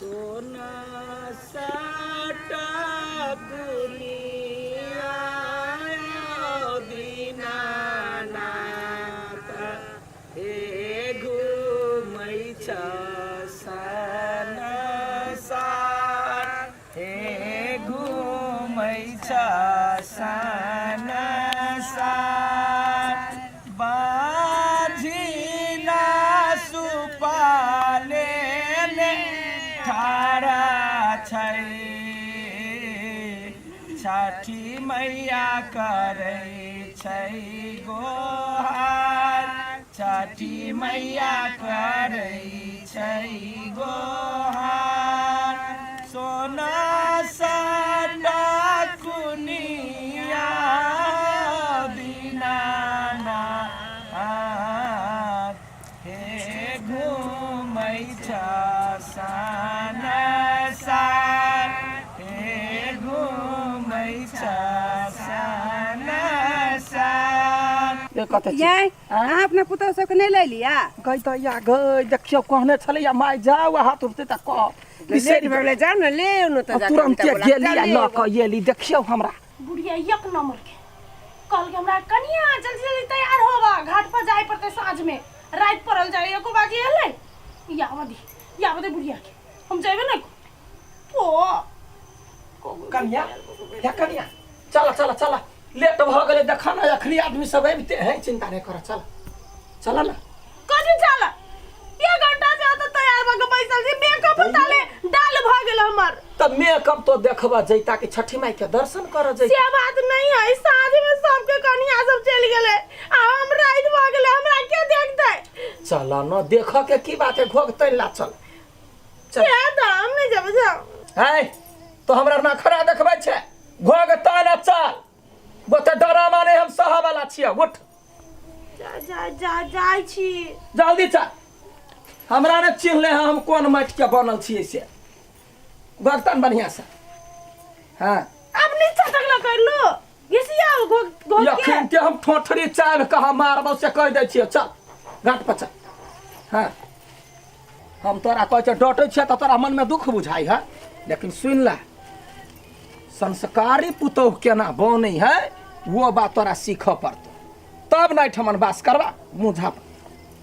सोना साटा दुनिया दीनानाथ हे घुमै छ संसार हे घुमै छ संसार बाझिना सुपाले ने ठाड़ा छै छठी मैया करै छै गोहार छठी मैया करै छै गोहार सोना साटा कुनिया दीनानाथ हे घुमै छ सानसार हे घुमै छ सानसार कते यै अहाँ अपना पुतहु सबके नहि लऽ लिअ गई तऽ या गई देखियौ कहने छलै या माय जाउ हाथ उठतै तऽ कह लेट भऽ गेलै जाउ ने ले आउ ने तऽ जाकऽ तुरन्ते बेटा बोला गेली आ चल लऽ कऽ एली देखियौ हमरा बुढ़िया एक नंबर के कहलकै हमरा कनिया जल्दी जल्दी तैयार होबा घाट पर जाय पड़तै साँझ में राति पड़ल जाय एको बाजी एलै याबऽ दी याबऽ दे बुढ़िया के हम जेबे ने ओ कनिया या कनिया चल चल चल लेट भऽ गेलै देख ने अखनी आदमी सब अबिते है चिंता नहि कर चल चल ने कथी चल एक घंटा से तो तैयार भऽ के बैसल छी मेकअप ताले डाल भऽ गेल हमर तऽ मेकअप तो देखबऽ जैता कि छठी माई के दर्शन करऽ जैता से बात नहीं है साँझ में सबके कनिया सब चलि गेलै आ हम राति भऽ गेलै हमरा के देखतै चल न देख के की बात है घोघ तैन ला चल चल से तऽ हम नहीं जेबै जाउ है तो हमरा नखरा देखबै छै घोघ तैन आ चल गोते डरामा नहि हम सह वाला छियै उठ जा जा जा जाइ छी जल्दी चल हमरा ने चिन्हले हैं हम कोन माटि के बनल छियै से गगतन बढ़िया से हाँ अब नीचा तक ल कर लो घिसिया घोघ घोघ के यखन के हम ठोठरी चाबि कऽ हम मारबौ से कहि दै छियै चल घाट पर चल हाँ हम तोरा कहै छियै डटै छियै तऽ तोरा मनमे दुख बुझाइ है लेकिन सुनि ले संस्कारी पुतोह केना बनै है वो बात तोरा सीखऽ पड़तौ तब ने एहिठमन बास करबा मुँह झाप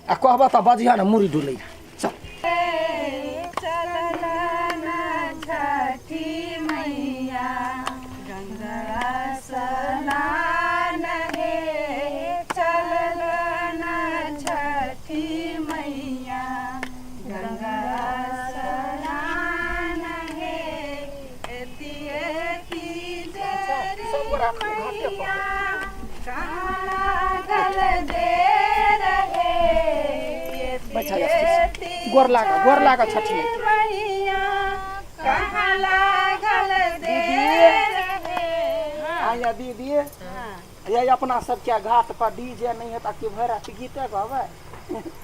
आ कहबह तऽ बजिह ने मुड़ी डुलैहा चल सब गोरा घाटे पर बैठा जा गोर लाग गोर लाग छठी दीदी आया दीदी ये अपना सबके घाट पर डीजे नहीं है ताकि भरि राति गीते गबै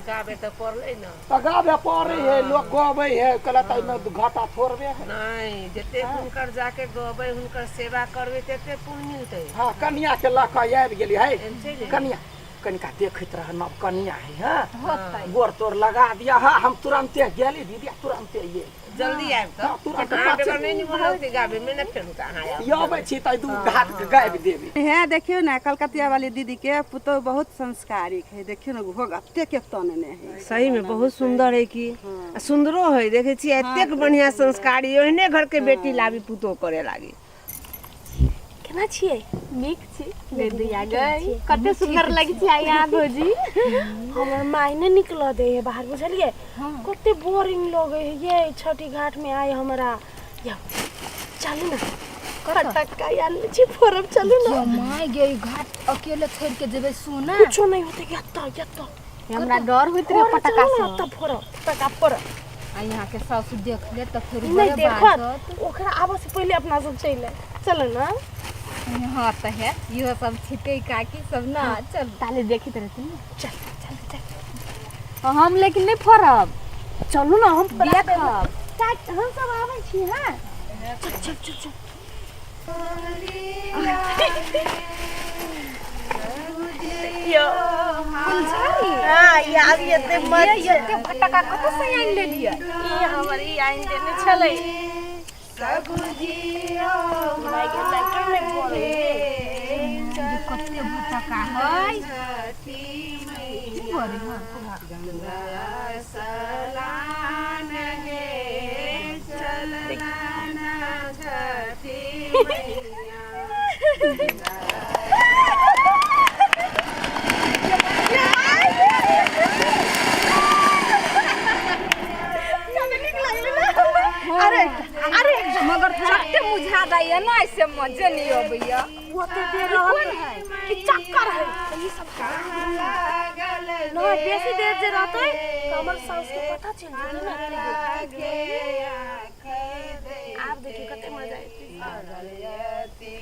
गाबे तऽ पड़लै ने तऽ गाबे पड़ै है लोक गबै है कहलक एहिमे घाटा थोड़बे है नहि जते हुनकर जाके गबै हुनकर सेवा करबै तते पुण्य मिलतै हाँ कनिया के लऽ कऽ आबि गेली है एम चलि एबै। कनिया कनिका देखैत रह नव कनिया है हाँ गोर तोर लगा दिया हाँ हम तुरंते गेली दीदी तुरंते ये जल्दी आबि तऽ हाँ, तुरंत अहाँ पाँच बेगर नहि निमन लगतै गाबे मे ने फेर तऽ अहाँ आयब ये अबै छी तऽ दू घाट के गाबि देबी हे देखियौ ने कलकतिया वाली दीदी के पुतोह बहुत संस्कारिक है देखियौ ने घोघ एते के तनने है सही में बहुत सुंदर है की आ सुंदरो है देखे छियै एतेक बढ़िया संस्कारी ओहने घर के बेटी लाबी पुतोह करे लागी केना छियै नीक छी दीदी आ गई कते सुंदर लगे छी आइ यहाँ भौजी हमर माय नहि निकलऽ दै है बाहर बुझलियै कते बोरिंग लगै है ये छठी घाट में आय हमरा या चलू ना फटक्का आनले छी फोड़ब चलू ना माय गे ई घाट अकेले छोड़ के जेबै सोना कुछो नहीं होते यत्ता यत्ता हमरा डर होइत रहे फोड़ब, पटका चलू ना से अत्ता फोड़ब फटक्का फोड़ब आ यहाँ के सासु देख ले तऽ फेर नहीं बड़े देखत बाजत ओकरा आबऽ से पहिले अपना सब चलि आयब चलू ना हाँ तऽ है इहो सब छिकै काकी सब ना चल ताले देखैत रहथिन ने चल चल चल हम लेकिन नहि फोड़ब चलू ना हम देखब हम सब आबै छी हाँ चल चल चल चल देखियो फुलझड़ी हां ई आब एते मत ये एते फटका कतऽ से आनि लेलियै ई हमर ई आनि देने छलै माय के लाइटर नहि पड़ै ये कते फटका है की बरे हँ अरे अरे मगर चट्टे मुझा दैया ना ऐसे मजे नहीं अबैया ओते देर रहल कि चक्कर है ई सब ना बेसी देर जे रहतै तऽ हमर साउस के पता चलि जेतै ना आब देखियौ कते मजा एतै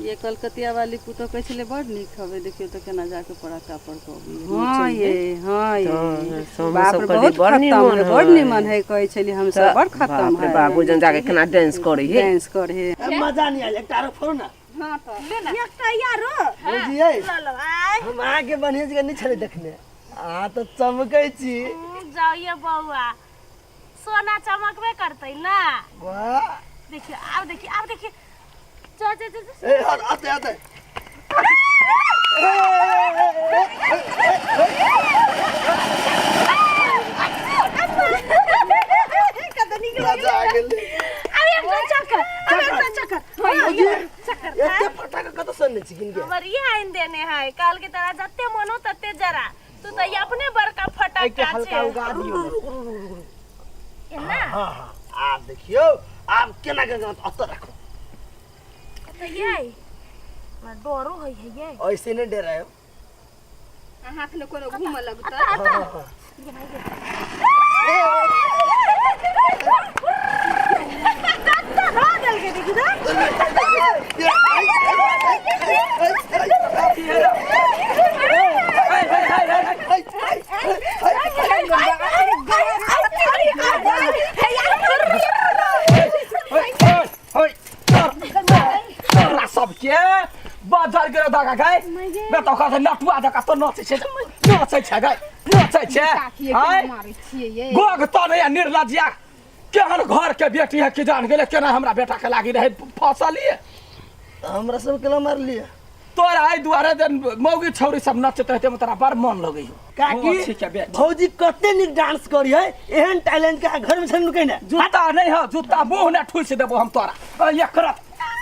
ये कलकतिया वाली पुतोह कहै छलै बड़ नीक हवे देखियौ तऽ केना जाके पड़ाका पर कऽ हाँ ये हाँ ये हमहूँ बाप सब रे कहलियै, बहुत बड़ खतम निमन है बड़ है। निमन है कहै छली हम सब बड़ खतम बाप रे है बाप बुझन जाके केना डांस करे हे डांस करे है मजा नहीं आयल एकटा आरो फोड़ू ना हाँ तऽ ले ना एकटा यारो बुझियै ल लो आय हम अहाँके बढ़िआँ जगह नहि छलै देखने अहाँ तऽ चमकै छी जाओ ये बौआ सोना चमकबे करतै ना वाह देखियो आब देखियो आब देखियो जा जा जा जा। ए हट आते आते मजा आ गेलै अब एकटा चक्कर अब एकटा चक्कर हाँ, ये चक्कर एते फटाका कतऽ से अनने छी किनके हमर ये आइन देने है काल के तरह जते मन हो तते जरा तू तो ये अपने बड़का फटाका हल्का छे उगा दियौ रुक एना हाँ हाँ आब देखियौ आब केना के अतऽ राखू तो ये हमरा डरो होइ है ये ऐसे नहि डरायब हाथ ने कोनो घूमऽ लगतै तोरा सबके बाजार गेलो धागा गाय बेटा ओकरा से नटुआ जकाँ तो नचै छै नचै छै गाय नचै छै काकी आँय मारै छियै ये गोग तो नहीं निर्लज्जिया केहन घर के बेटी है कि जान गेले केना हमरा बेटा के लागी रहे फसलिए हमरा सब केला मारलिए तोरा एहि दुआरे जे मौगी छौरी सब नचैत रहते तोरा बड़ मन लगै हो काकी ठीक है बेटी भौजी कते नीक डांस करी है एहन टैलेंट के अहाँ घर में छन नुकै ने जूता नहीं हो जूता मुंह ने ठुस देबो हम तोरा एकरा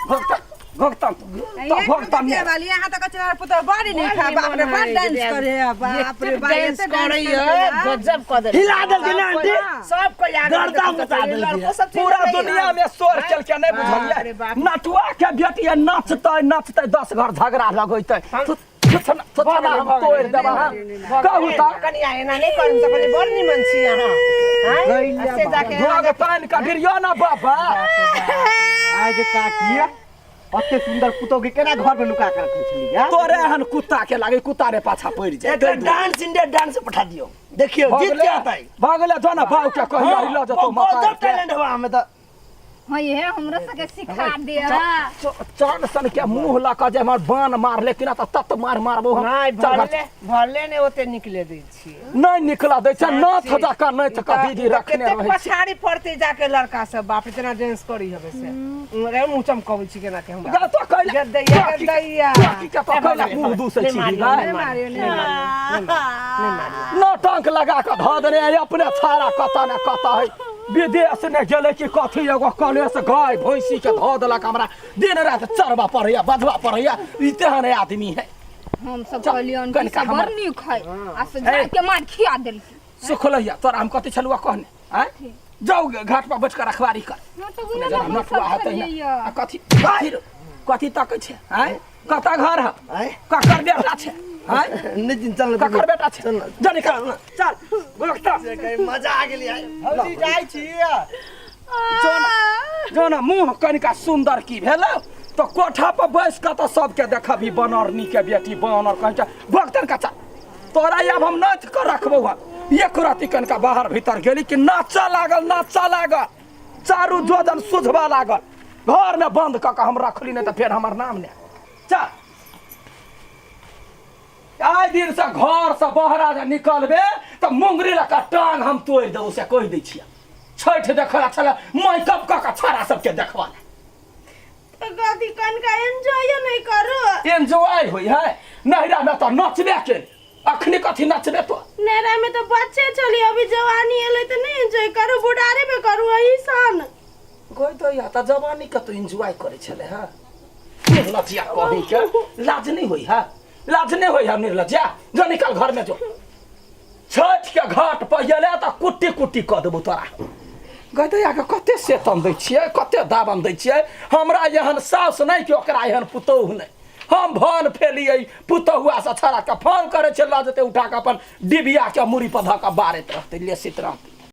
भोगतम भोगतम तो भोगतम कलकतिया वाली अहाँ तऽ कहै छलै पुतोह बड़ नीक है बाप रे बड़ डांस करे है बाप रे बाप डांस एते डांस करे करे है। गजब कऽ देलकै हिला देलकै ना आंटी सब कोई आगे गर्दा मचा देलकै। सब चीज पूरा रहैए। दुनिया में शोर चल के नहीं बाप रे बुझलिए बाप। नटुआ के बेटी है नचतै नचतै 10 घर झगड़ा लगैतै थुथना हम तोड़ि देबा हम कहू तऽ कनिया एना नहि करू तऽ कहलियै बड़ निमन छी अहाँ आँय? आ से जाके धोग पानि के गिरियो ना बाबा आइ के काकी अते सुंदर पुतोह के केना घर में नुका के रखने छली या तोरे एहन कुत्ता के लागे कुत्ता रे पाछा पड़ि जाए एकरा डांस इंडिया डांस में पठा दियो देखियो जीत के आता है भऽ गेलै जो ना बाऊ के कहियो ल जतो माता गजब टैलेंट हुआ हमें तो हाँ ये हमरो सबके सिखा दे चान सन के मुंह लऽ कऽ जे हमर बान मारले कि ना तऽ तत मार मारबो हम नहि चल घर। भरले भरले नहि ओते निकले दै छियै नहि निकला दै छै नाथ जकाँ नाथ कऽ दीदी रखने कतेक रहै छै पछाड़ी पड़तै जाके लड़का सब बाप रे तेना डांस करी हवे से रे मुंह चमकबै छी केना के हमरा गा तो कैला गदैया गदैया की के तो कैला मुंह दूसै छी नहि मारियो नहि मारियो नौटंक लगा कऽ धऽ देने है अपने छाड़ा कतऽ ने कतऽ है विदेश ने गेलै कि कथी एगो कलेश गाय भैंसी के धऽ देलक हमरा दिन राति चरबा पड़ैया बजबा पड़ैया ई तेहन आदमी है हम सब चल, कहलियन कि कनिका सब बड़ हमर- नीक है आ से जाके मार खिया देलखिन सुखलैया तोरा हम कथी छलुआ कहने आँय जाउ घाट पर बैठ कऽ रखवारी कर हाँ तो अपने उहे जेना ना हम नटुआ सब हेतै ने छलियै आ कथी कथी कथी तकै छै आँय कतऽ घर है आँय ककर बेटा छै आँय नितिन चल ककर बेटा छै जा निकल चल गोख्ता मजा आ गेली आइ भौजी जाइ छी जो ना मुँह कनिका सुन्दर की भेल तऽ कोठा पर बैस कऽ तऽ सबके देखबही बनरनी के बेटी बनर कहै छै भक्तन का चल तोरा आब हम नाच कऽ रखबौ हन एक राति कनिका बाहर भीतर गेली कि नाचऽ लागल नाचऽ लागल चारू जोजन सुझबऽ लागल घरमे बन्द कऽ कऽ हम रखली नहि तऽ फेर हमर नाम नहि चल आइ दिनसँ घरसँ बहरा जे निकलबे तऽ मुंगरी लऽ कऽ टांग हम तोड़ि देबौ से कहि दै छियै छठि देखऽ लए छलै मेकअप कऽ कऽ छाड़ा सबके देखबा लए तऽ कथी कनिका एन्जॉय नहि करू एन्जॉय होइ है नैहरा में तऽ नचबे के अखनी कथी नचबे तो नैहरा में तऽ बच्चे छली अभी जवानी एलै तऽ नहि एन्जॉय करू बुढ़ारे में करू अही सन गई तो या तऽ जवानी के तो एन्जॉय करै छलै हँ निर्लज्या कहीं के लाज नहीं होइ है लाज नहीं होइ है निर्लज्या जो निकल घर में जो छठ के घाट पर गेलै तऽ कुट्टी कुट्टी कऽ देबौ तोरा गदैया के कते सेतन दै छियै कते दाबन दै छियै हमरा एहन साउस नहि कि ओकरा एहन पुतोहु नहि हम भन फेलियै पुतहुआ से छड़ा के फोन करै छै लऽ जेतै उठा कऽ अपन डिबिया के मूड़ी पर धऽ कऽ बारैत रहतै लेसित रहतै।